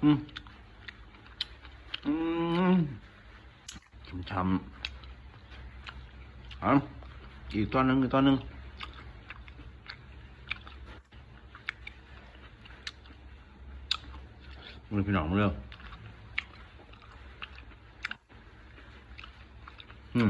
ອືມ ອືມ ຊ່ຳໆ ເອົາ ອີກຕອນໜຶ່ງ ອີກຕອນໜຶ່ງ ເບິ່ງພີ່ນ້ອງເບິ່ງເດີ ອືມ. ອືມ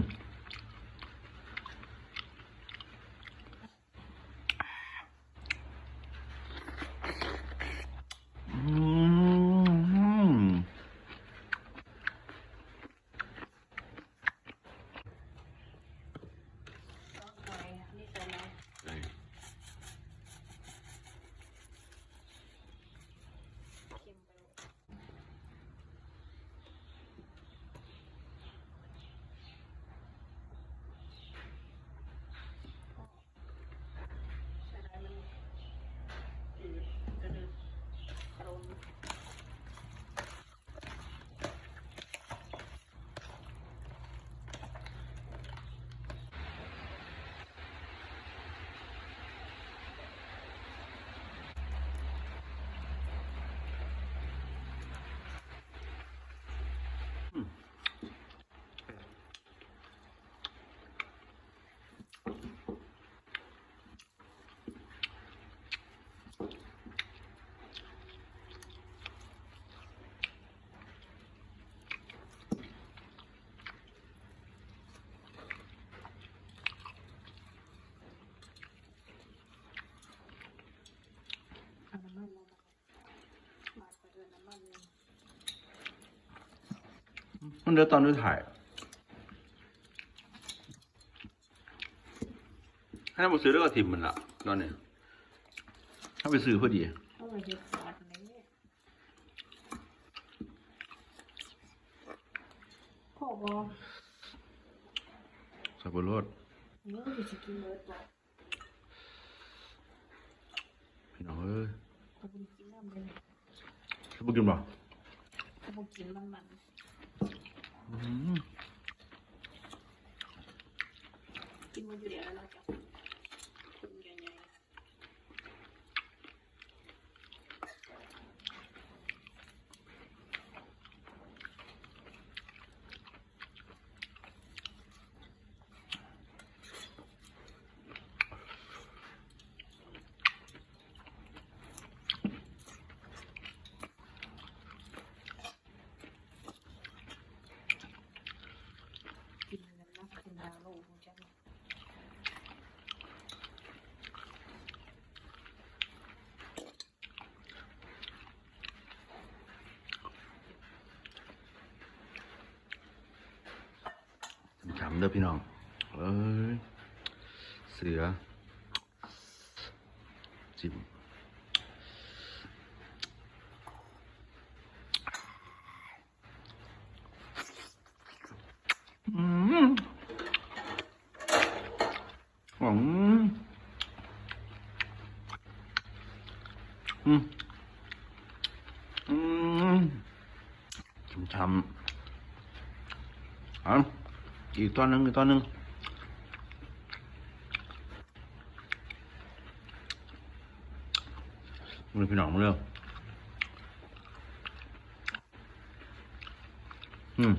ມັນເຫຼືອຕອນສຸດທ້າຍ ໃຫ້ບໍ່ຊື້ແລ້ວກໍຖິ້ມມັນລະ ຕອນນີ້ ເຮົາໄປຊື້ພໍດີ ເອົາໄວ້ເຮັດຊອດນີ້ ພໍບໍ່? ໃສ່ເບິດໂລດ ເອີ ຊິກິນເບິດບໍ່? ພີ່ນ້ອງເອີຍ ຂ້ອຍບໍ່ໄດ້ກິນນ້ຳເລີຍ ຊິບໍ່ກິນບໍ່? ຂ້ອຍບໍ່ກິນມັນໆ ອືມ ກິນບໍ່ຢູ່ແລ້ວເນາະ ເຈົ້າ ຄົນໃຫຍ່ໆ. ຊ່ຳໆ ເດີພີ່ນ້ອງເອີຍ ເສືອ ຈິ້ມ ອືມ ອືມ ອືມ ອືມ ຊ່ຳໆ ເອົາ ອີກຕອນໜຶ່ງ ອີກຕອນໜຶ່ງ ເບິ່ງພີ່ນ້ອງເບິ່ງເດີ ອືມ.